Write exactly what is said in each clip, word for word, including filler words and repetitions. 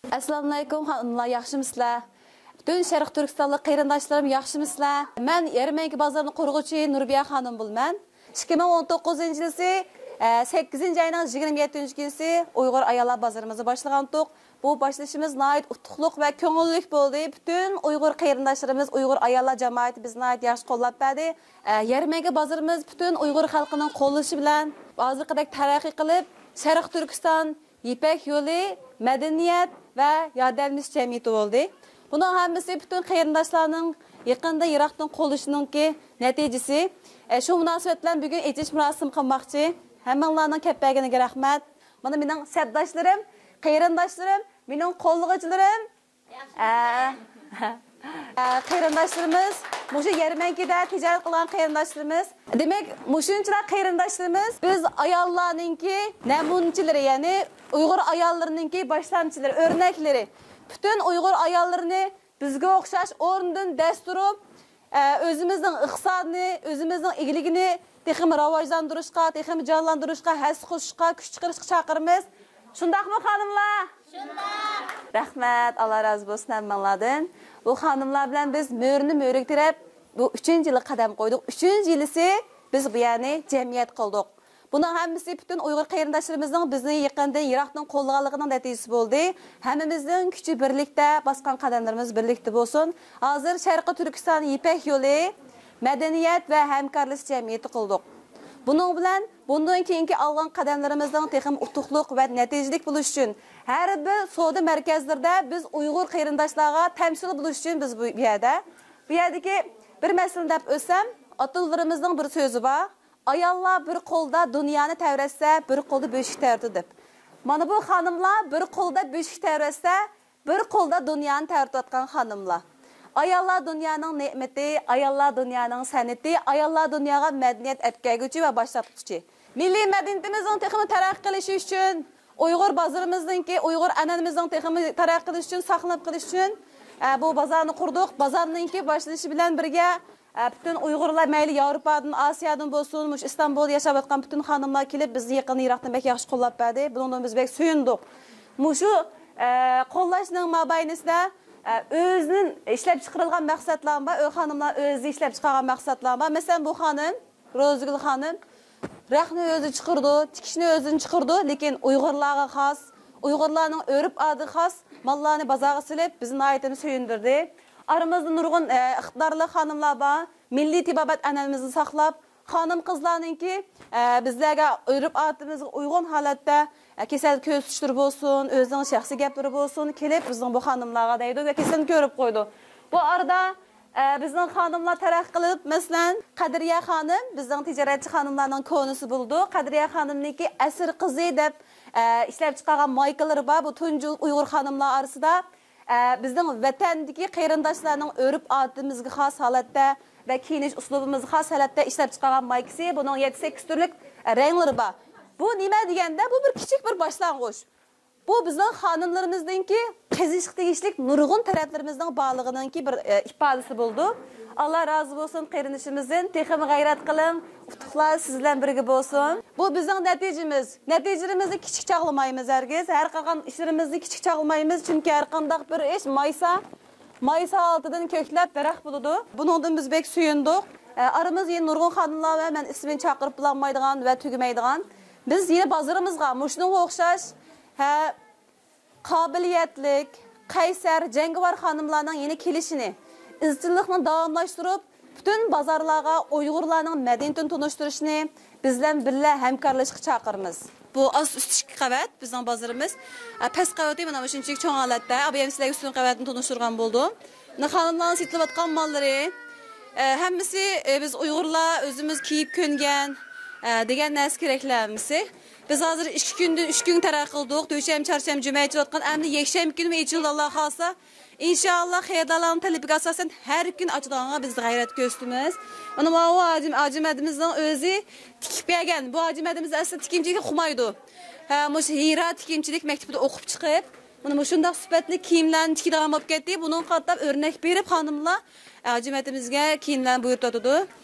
ئەسسالامۇئەلەيكۇم خانىملار، ياخشىمۇسىلەر؟ پۈتۈن شەرقىي تۈركىستانلىق قېرىنداشلىرىم ياخشىمۇسىلەر؟ مەن يەرمەنكە بازىرىنىڭ قۇرغۇچى نۇربىيە خانىم بولىمەن. ئىككى مىڭ ئون توققۇزىنچى يىلىسى، ئە، سەككىزىنچى ئاينىڭ يىگىرمە يەتتىنچى كۈنىسى ئۇيغۇر ئاياللار بازىرىمىزنى باشلىغانتۇق. بۇ باشلىشىمىز ناھايىتى ئۇتۇقلۇق ۋە كۆڭۈللۈك بولدى. پۈتۈن ئۇيغۇر قېرىنداشلىرىمىز، ئۇيغۇر ئاياللار جامائىتى بىزنى ناھايىتى ياخشى قوللاپ بەردى. ئە، يەرمەنكە بازىرىمىز پۈتۈن ئۇيغۇر خەلقىنىڭ قوللىشى بىلەن ھازىرقىدەك تەرەققىي قىلىپ، شەرقىي تۈركىستان يىپەك يولى مەدەنىيەت ۋە ياردەملىشىش جەمئىيىتى بولدى. بۇنىڭ ھەممىسى پۈتۈن قېرىنداشلارنىڭ يېقىندىن يىراقتىن قوللىشىنىڭكى نەتىجىسى. ئە، شۇ مۇناسىۋەت بىلەن بۈگۈن ئېچىلىش مۇراسىمى قىلماقچى. ھەممىڭلارنىڭ كەپ بەرگىنىگە رەھمەت. مانا مېنىڭ سەپداشلىرىم، قېرىنداشلىرىم، مېنىڭ قوللىغۇچىلىرىم. ئە، ئە، قېرىنداشلىرىمىز، مۇشۇ يەرمەنكىدە تىجارەت قىلغان قېرىنداشلىرىمىز. دېمەك، مۇشۇنچىلا قېرىنداشلىرىمىز بىز ئاياللارنىڭكى نەمۇنىچىلىرى، يەنى ئۇيغۇر ئاياللىرىنىڭكى باشلامچىلىرى، ئۆرنەكلىرى. پۈتۈن ئۇيغۇر ئاياللىرىنى بىزگە ئوخشاش ئورنىدىن دەس تۇرۇپ، ئە، ئۆزىمىزنىڭ ئىقتىسادىنى، ئۆزىمىزنىڭ ئىگىلىكىنى تېخىمۇ راۋاجلاندۇرۇشقا، تېخىمۇ جانلاندۇرۇشقا، ھەسسە قوشۇشقا، كۈچ چىقىرىشقا چاقىرىمىز. شۇنداقمۇ، خانىملار؟ شۇنداق. رەھمەت، ئاللا رازى بولسۇن ھەممىڭلاردىن. بۇ خانىملار بىلەن بىز مۆرىنى مۆرىگە تىرەپ، بۇ ئۈچىنچى يىلغا قەدەم قويدۇق. ئۈچىنچى يىلىسى بىز بۇ يەرنى جەمئىيەت قىلدۇق. بۇنىڭ ھەممىسى پۈتۈن ئۇيغۇر قېرىنداشلىرىمىزنىڭ بىزنى يېقىندىن، يىراقتىن قوللىغانلىقىنىڭ نەتىجىسى بولدى. ھەممىمىزنىڭ كۈچى بىرلىكتە، باسقان قەدەملىرىمىز بىرلىكتە بولسۇن. ھازىر شەرقىي تۈركىستان يىپەك يولى مەدەنىيەت ۋە ھەمكارلىشىش جەمئىيىتى قىلدۇق. بۇنىڭ بىلەن بۇندىن كېيىنكى ئالغان قەدەملىرىمىزنىڭ تېخىمۇ ئۇتۇقلۇق ۋە نەتىجىلىك بولۇشى ئۈچۈن، ھەر بىر سودا مەركەزلىرىدە بىز ئۇيغۇر قېرىنداشلارغا تەمسىل بولۇش ئۈچۈن بىز بۇ يەردە. بۇ يەردىكى بىر مەسىلىنى دەپ ئۆتسەم، ئاتىلىرىمىزنىڭ بىر سۆزى بار، «ئاياللار بىر قولدا دۇنيانى تەۋرەتسە، بىر قولدا بۆشۈك تەۋرىتىدۇ» دەپ. مانا بۇ خانىملار بىر قولدا بۆشۈك تەۋرەتسە، بىر قولدا دۇنيانى تەۋرىتىۋاتقان خانىملار. ئاياللار دۇنيانىڭ نېمىتى، ئاياللار دۇنيانىڭ سەنئىتى، ئاياللار دۇنياغا مەدەنىيەت ئەپكەلگۈچى ۋە باشلاتقۇچى. مىللىي مەدەنىيىتىمىزنىڭ تېخىمۇ تەرەققىي قىلىشى ئۈچۈن، ئۇيغۇر بازىرىمىزنىڭكى، ئۇيغۇر ئەنئەنىمىزنىڭ تېخىمۇ تەرەققىي قىلىشى ئۈچۈن، ساقلىنىپ قېلىشى ئۈچۈن، ئە، بۇ بازارنى قۇردۇق. بازارنىڭكى باشلىنىشى بىلەن بىرگە، ئە، پۈتۈن ئۇيغۇرلار، مەيلى ياۋروپادىن، ئاسىيادىن بولسۇن، مۇشۇ ئىستانبۇلدا ياشاۋاتقان پۈتۈن خانىملار كېلىپ، بىزنى يېقىندىن يىراقتىن بەك ياخشى قوللاپ بەردى. بۇنىڭدىن بىز بەك سۆيۈندۇق. مۇشۇ، ئە، قوللاشنىڭ مابەينىسىدە، ئە، ئۆزىنىڭ ئىشلەپ چىقىرىلغان مەھسۇلاتلارمۇ بار، ئۆ-، خانىملار ئۆزى ئىشلەپ چىقارغان مەھسۇلاتلار بار. مەسىلەن، بۇ خانىم، روزىگۈل خانىم، رەختنى ئۆزى چىقىرىدۇ، تىكىشنى ئۆزىدىن چىقىرىدۇ، لېكىن ئۇيغۇرلارغا خاس، ئۇيغۇرلارنىڭ ئۆرپ-ئادىتىگە خاس ماللارنى بازارغا سېلىپ، بىزنى ناھايىتى سۆيۈندۈردى. ئارىمىزدا نۇرغۇن، ئە، ئىقتىدارلىق خانىملار بار، مىللىي تېبابەت ئەنئەنىمىزنى ساقلاپ، خانىم-قىزلارنىڭكى، ئە، بىزلەرگە، ئۆرپ-ئادىتىمىزگە ئۇيغۇن ھالەتتە، ئە، كېسەل كۆزىتىشلىرى بولسۇن، ئۆزىنىڭ شەخسىي گەپلىرى بولسۇن، كېلىپ بىزنىڭ بۇ خانىملارغا دەيدۇ ۋە كېسەلنى كۆرۈپ قويىدۇ. بۇ ئارىدا، ئە، بىزنىڭ خانىملار تەرەققىي قىلىپ، مەسىلەن، قەدرىيە خانىم بىزنىڭ تىجارەتچى خانىملارنىڭ كونىسى بولىدۇ. قەدرىيە خانىمنىڭكى ئەسىر قىزى دەپ، ئە، ئىشلەپ چىقارغان مايكىلىرى بار. بۇ تۇنجى ئۇيغۇر خانىملار ئارىسىدا، ئە، بىزنىڭ ۋەتەندىكى قېرىنداشلارنىڭ ئۆرپ-ئادىتىمىزگە خاس ھالەتتە ۋە كىيىنىش ئۇسلۇبىمىزغا خاس ھالەتتە ئىشلەپ چىقارغان مايكىسى. بۇنىڭ يەتتە-سەككىز تۈرلۈك، ئە، رەڭلىرى بار. بۇ نېمە دېگەندە، بۇ بىر كىچىك بىر باشلانغۇچ. بۇ بىزنىڭ خانىملىرىمىزنىڭكى قېزىشقا تېگىشلىك نۇرغۇن تەرەپلىرىمىزنىڭ بارلىقىنىڭكى بىر، ئە، ئىپادىسى بولىدۇ. ئاللا رازى بولسۇن قېرىندىشىمىزدىن. تېخىمۇ غەيرەت قىلىڭ. ئۇتۇقلار سىز بىلەن بىرگە بولسۇن. بۇ بىزنىڭ نەتىجىمىز. نەتىجىلىرىمىزنى كىچىك چاغلىمايمىز ھەرگىز. ھەر قىلغان ئىشلىرىمىزنى كىچىك چاغلىمايمىز. چۈنكى ھەر قانداق بىر ئىش مايسا، مايسا ئالدىدىن كۆكلەپ دەرەخ بولىدۇ. بۇنىڭدىن بىز بەك سۆيۈندۇق. ئە، ئارىمىزدا يەنە نۇرغۇن خانىملار ۋە مەن ئىسمىنى چاقىرىپ بولالمايدىغان ۋە تۈگىمەيدىغان. بىز يەنە بازىرىمىزغا مۇشۇنىڭغا ئوخشاش، ھە، قابىلىيەتلىك، قەيسەر، جەڭگىۋار خانىملارنىڭ يەنە كېلىشىنى، ئىزچىللىقنى داۋاملاشتۇرۇپ، پۈتۈن بازارلارغا ئۇيغۇرلارنىڭ مەدەنىيىتىنى تونۇشتۇرۇشنى، بىز بىلەن بىللە ھەمكارلىشىشقا چاقىرىمىز. بۇ ئاستى ئۈستى ئىككى قەۋەت بىزنىڭ بازىرىمىز. ئە، پەس قەۋىتى مانا مۇشۇنچىلىك چوڭ ھالەتتە. ئابايام سىلەرگە ئۈستۈن قەۋەتنى تونۇشتۇرغان بولدۇم. مانا خانىملارنىڭ سېتىلىۋاتقان ماللىرى، ئە، ھەممىسى، ئە، بىز ئۇيغۇرلار ئۆزىمىز كىيىپ كۆنگەن، ئە، دېگەن نەرسە كېرەكلەر ھەممىسى. بىز ھازىر ئىككى كۈندىن ئۈچ كۈنگە تەرەققىي قىلدۇق. دۈشەنبە، چارشەنبە، جۈمە ئېچىلىۋاتقان، ئەمدى يەكشەنبە كۈنىمۇ ئېچىلىدۇ، ئاللا خالىسا. ئىنشائاللا، خېرىدارلارنىڭ تەلىپىگە ئاساسەن ھەر كۈن ئاچىدىغانغا بىز غەيرەت كۆرسىتىمىز. ئۇنىڭ بۇ ھاجىم-، ھاجىم ھەدىمىزنىڭ ئۆزى تىكىپ بەرگەن. بۇ ھاجىم ھەدىمىز ئەسلى تىكىمچىلىككە ئۇقمايدۇ. ھە، مۇشۇ ھىرا تىكىمچىلىك مەكتىپىدە ئوقۇپ چىقىپ، مانا مۇشۇنداق سۈپەتلىك كىيىملەرنى تىكىدىغان بولۇپ كەتتى. بۇنىڭغا قاراپ ئۆرنەك بېرىپ خانىملار، ئە، ھاجىمەتىمىزگە كىيىملەرنى بۇيرۇتۇۋاتىدۇ.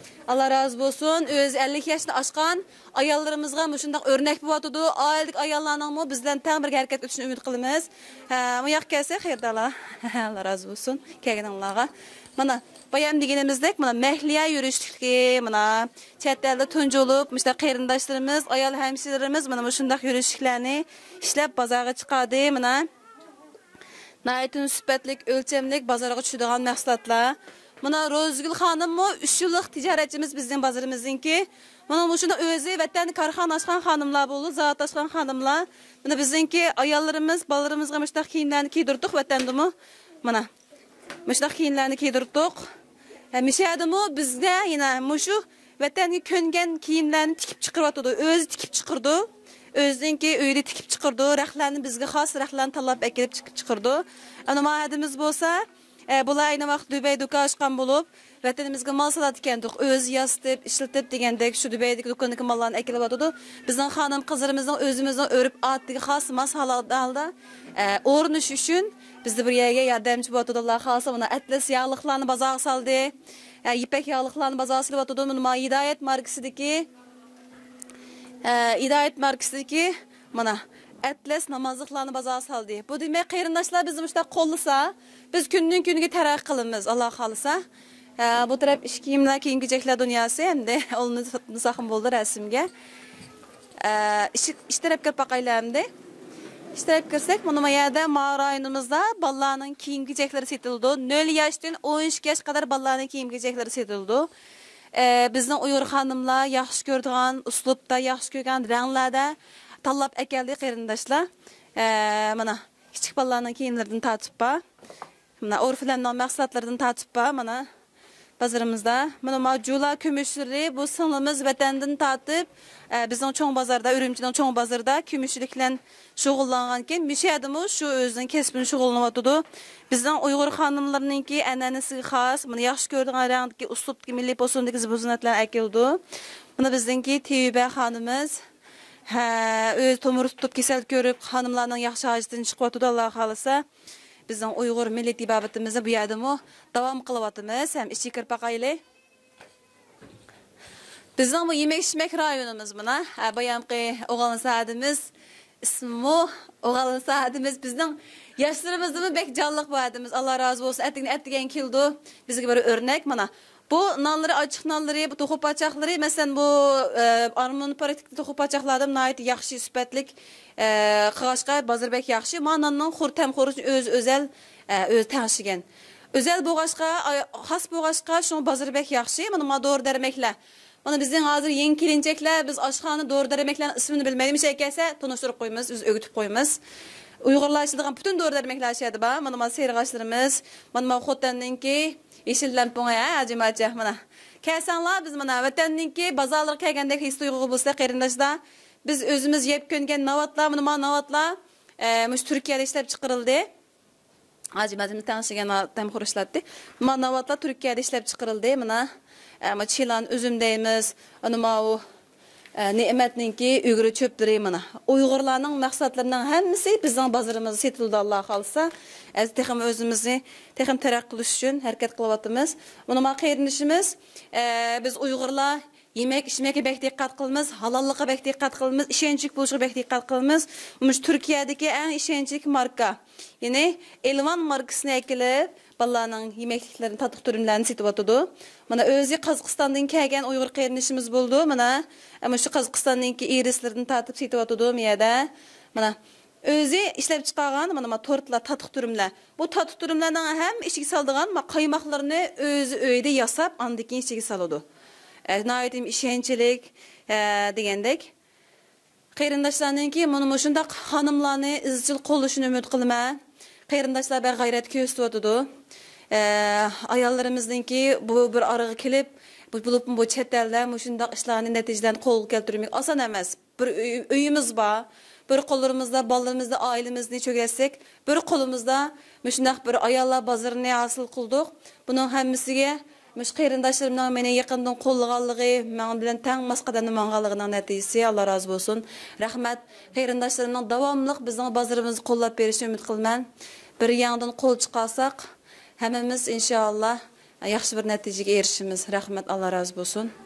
ئاللا رازى بولسۇن. ئۆزى ئەللىك ياشتىن ئاشقان ئاياللىرىمىزغا مۇشۇنداق ئۆرنەك بولۇۋاتىدۇ. ئائىلىدىكى ئاياللارنىڭمۇ بىز بىلەن تەڭ بىرگە ھەرىكەت ئۆتۈشىنى ئۈمىد قىلىمىز. ھە، مۇ ياققا كەلسە خېرىدارلار. ئاللا رازى بولسۇن كەلگىنىڭلارغا. مانا، بايام دېگىنىمىزدەك، مانا، مەھلىيا يۈرۈشلۈكى، مانا، چەت ئەلدە تۇنجى بولۇپ، مۇشۇنداق قېرىنداشلىرىمىز، ئايال ھەمشىرىلىرىمىز، مانا، مۇشۇنداق يۈرۈشلۈكلەرنى ئىشلەپ بازارغا چىقاردى، مانا. ناھايىتى سۈپەتلىك، ئۆلچەملىك بازارغا چۈشىدىغان مەھسۇلاتلار. مانا روزىگۈل خانىممۇ ئۈچ يىللىق تىجارەتچىمىز بىزنىڭ بازىرىمىزنىڭكى. مانا مۇشۇنداق ئۆزى ۋەتەندە كارخانا ئاچقان خانىملار بولىدۇ، زاۋۇت ئاچقان خانىملار. مانا بىزنىڭكى ئاياللىرىمىز، بالىلىرىمىزغا مۇشۇنداق كىيىملەرنى كىيدۈرتتۇق ۋەتەندىمۇ. مانا مۇشۇنداق كىيىملەرنى كىيدۈرتتۇق. ھەمىشە يەردىمۇ بىزگە يەنە مۇشۇ ۋەتەنگە كۆنگەن كىيىملەرنى تىكىپ چىقىرىۋاتىدۇ. ئۆزى تىكىپ چىقىرىدۇ. ئۆزىنىڭكى ئۆيىدە تىكىپ چىقىرىدۇ. رەختلەرنى بىزگە خاس رەختلەرنى تاللاپ ئەكېلىپ چىقىپ چىقىرىدۇ. ئەنە ماھەدىمىز بولسا، ئە، بۇلار ئەينى ۋاقىت دۇبەي دۇكان ئاچقان بولۇپ، ۋەتىنىمىزگە مال سالاتتىكەندۇق. ئۆزى ياسىتىپ، ئىشلىتىپ دېگەندەك شۇ دۇبەيدىكى دۇكاندىكى ماللارنى ئەكېلىۋاتىدۇ. بىزنىڭ خانىم قىزلىرىمىزنىڭ ئۆزىمىزنىڭ ئۆرپ ئادىتىگە خاس ماس ھالدا، ئە، ئورنىشى ئۈچۈن بىزدە بىر يەرگە ياردەمچى بولۇۋاتىدۇ. ئاللا خالىسا، مانا ئەتلەس ياغلىقلارنى بازارغا سالدى. ئە، يىپەك ياغلىقلارنى بازارغا سېلىۋاتىدۇ. مانا ھىدايەت ماركىسىدىكى، ئە، ھىدايەت ماركىسىدىكى مانا ئەتلەس نامازلىقلارنى بازارغا سالدى. بۇ دېمەك، قېرىنداشلار بىزنى مۇشۇنداق قوللىسا، بىز كۈندىن كۈنگە تەرەققىي قىلىمىز، ئاللا خالىسا. ئە، بۇ تەرەپ ئىچ كىيىملەر، كىيىم-كېچەكلەر دۇنياسى ئەمدى ئۇنى تۇتمىساقمۇ بولدى رەسىمگە. ئە، ئىچ، ئىچ تەرەپ كىرىپ باقايلى ئەمدى. ئىچ تەرەپ كىرسەك، مانا بۇ يەردە ما رايونىمىزدا بالىلارنىڭ كىيىم-كېچەكلىرى سېتىلىدۇ. نۆل ياشتىن ئون ئىككى ياشقا قەدەر بالىلارنىڭ كىيىم-كېچەكلىرى سېتىلىدۇ. ئە، بىزنىڭ ئۇيغۇر خانىملار ياخشى كۆرىدىغان ئۇسلۇبتا، ياخشى كۆرگەن رەڭلەردە تاللاپ ئەكەلدى قېرىنداشلار. ئە، مانا كىچىك بالىلارنىڭ كىيىملىرىدىن تارتىپ بار. مانا ئورفىلەمنىڭ مەھسۇلاتلىرىدىن تارتىپ بار، مانا بازىرىمىزدا. مانا ما جۇلا كۈمۈشلىرى، بۇ سىڭلىمىز ۋەتەندىن تارتىپ، ئە، بىزنىڭ چوڭ بازاردا، ئۈرۈمچىنىڭ چوڭ بازىرىدا كۈمۈشچىلىك بىلەن شۇغۇللانغانكەن، مۇشۇ يەردىمۇ شۇ ئۆزىنىڭ كەسپىنى شۇغۇللىنىۋاتىدۇ. بىزنىڭ ئۇيغۇر خانىملىرىنىڭكى ئەنئەنىسىگە خاس، مانا ياخشى كۆرىدىغان رەڭدىكى، ئۇسلۇبتىكى، مىللىي پوسۇندىكى زىبۇ زىننەتلەرنى ئەكېلىدۇ. مانا بىزنىڭكى تىۋىبە خانىمىز، ھە، ئۆزى تومۇر تۇتۇپ كېسەل كۆرۈپ، خانىملارنىڭ ياخشى ھاجىتىنى چىقىۋاتىدۇ، ئاللا خالىسا. بىزنىڭ ئۇيغۇر مىللىي تېبابىتىمىزنى بۇ يەردىمۇ داۋام قىلىۋاتىمىز ھەم ئىچىگە كىرىپ باقايلى. بىزنىڭ بۇ يېمەك-ئىچمەك رايونىمىز مانا، ھە، بايامقى ئوغلان سائىدىمىز، ئىسمىمۇ ئوغلان سائىدىمىز، بىزنىڭ ياشلىرىمىزدىمۇ بەك جانلىق بۇ ئادىمىمىز. ئاللا رازى بولسۇن، ئەتىگىنى ئەتىگەن كېلىدۇ، بىزگە بىر ئۆرنەك مانا. بۇ نانلىرى، ئاچچىق نانلىرى، بۇ توخۇ پاچاقلىرى، مەسىلەن، بۇ، ئە، ئارمۇن پاركتىكى توخۇ پاچاقلاردىن ناھايىتى ياخشى سۈپەتلىك، ئە، قىلغاچقا بازىرى بەك ياخشى. ما ناننىڭ خۇر-، تەم خۇرۇچىنى ئۆزى ئۆزەل، ئە، ئۆزى تەڭشىگەن. ئۆزەل بولغاچقا، ئاي-، خاس بولغاچقا، شۇڭا بازىرى بەك ياخشى. مانا، ما دورا-دەرمەكلەر. مانا بىزنىڭ ھازىر يېڭى كېلىنچەكلەر، بىز ئاشخانا دورا-دەرمەكلەرنىڭ ئىسمىنى بىلمەيدۇ. مۇشۇ يەرگە كەلسە تونۇشتۇرۇپ قويىمىز، بىز ئۆگىتىپ قويىمىز. ئۇيغۇرلار ئىچىدىغان پۈتۈن دورا-دەرمەكلەر شۇ يەردە بار. مانا، مانا سېرىق ئاشلىرىمىز، مانا، مانا خوتەننىڭكى يېشىل لەمپۇڭى، ھە، ھاجىم ئاچا، مانا. كەلسەڭلار، بىز مانا ۋەتەننىڭكى بازارلىرىغا كەلگەندەك ھېس تۇيغۇغا بولسا، قېرىنداشلار. بىز ئۆزىمىز يەپ كۆنگەن ناۋاتلار، مانا، مانا ناۋاتلار، ئە، مۇشۇ تۈركىيەدە ئىشلەپ چىقىرىلدى. ھاجىم ئاچامنى تەڭشىگەن تەم خۇرۇچلاتتى. مانا ناۋاتلار تۈركىيەدە ئىشلەپ چىقىرىلدى، مانا. ئە، مانا چىلان ئۈزۈم دەيمىز، ئانا ماۋۇ، ئە، نېمەتنىڭكى ئۈگرە چۆپلىرى مانا. ئۇيغۇرلارنىڭ مەھسۇلاتلىرىنىڭ ھەممىسى بىزنىڭ بازىرىمىزدا سېتىلىدۇ، ئاللا خالىسا. ئە، تېخىمۇ ئۆزىمىزنى تېخىمۇ تەرەققىي قىلىش ئۈچۈن ھەرىكەت قىلىۋاتىمىز. مانا ما قېرىندىشىمىز، ئە، بىز ئۇيغۇرلار يېمەك-ئىچمەككە بەك دىققەت قىلىمىز، ھالاللىققا بەك دىققەت قىلىمىز، ئىشەنچلىك بولۇشىغا بەك دىققەت قىلىمىز. مۇشۇ تۈركىيەدىكى ئەڭ ئىشەنچلىك ماركا، يەنى ئېلۋان ماركىسىنى ئەكېلىپ، بالىلارنىڭ يېمەكلىكلىرىنى، تاتلىق تۈرۈملەرنى سېتىۋاتىدۇ. مانا ئۆزى قازاقىستاندىن كەلگەن ئۇيغۇر قېرىندىشىمىز بولىدۇ. مانا، ئە، مۇشۇ قازاقىستاندىكى ئىرىسلىرىدىن تارتىپ سېتىۋاتىدۇ مۇ يەردە. مانا، ئۆزى ئىشلەپ چىقارغان، مانا، مانا تورتلار، تاتلىق تۈرۈملەر. بۇ تاتلىق تۈرۈملەرنىڭ ھەممە ئىچىگە سالىدىغان، مانا، قايماقلىرىنى ئۆزى ئۆيدە ياساپ، ئاندىن كېيىن ئىچىگە سالىدۇ. ئە، ناھايىتى ئىشەنچلىك، ئە، دېگەندەك. قېرىنداشلارنىڭكى مانا مۇشۇنداق خانىملارنى ئىزچىل قوللىشىنى ئۈمىد قىلىمەن. قېرىنداشلار بەك غەيرەت كۆرسىتىۋاتىدۇ. ئە، ئاياللىرىمىزنىڭكى بۇ بىر ئارىغا كېلىپ، بۇ، بولۇپمۇ بۇ چەت ئەلدە مۇشۇنداق ئىشلارنى نەتىجىلەرنى قولغا كەلتۈرمەك ئاسان ئەمەس. بىر ئۆي-، ئۆيىمىز بار. بىر قوللىرىمىزدا بالىلىرىمىزنى، ئائىلىمىزنى چۆگەتسەك، بىر قولىمىزدا مۇشۇنداق بىر ئاياللار بازىرىنى ھاسىل قىلدۇق. بۇنىڭ ھەممىسىگە، مۇشۇ قېرىنداشلىرىمنىڭ مېنى يېقىندىن قوللىغانلىقى، مەن بىلەن تەڭ ماس قەدەمدە ماڭغانلىقىنىڭ نەتىجىسى. ئاللا رازى بولسۇن. رەھمەت. قېرىنداشلىرىمنىڭ داۋاملىق بىزنىڭ بازىرىمىزنى قوللاپ بېرىشىنى ئۈمىد قىلىمەن. بىر يەڭدىن قول چىقارساق، ھەممىمىز ئىنشائاللا ياخشى بىر نەتىجىگە ئېرىشىمىز. رەھمەت، ئاللا رازى بولسۇن.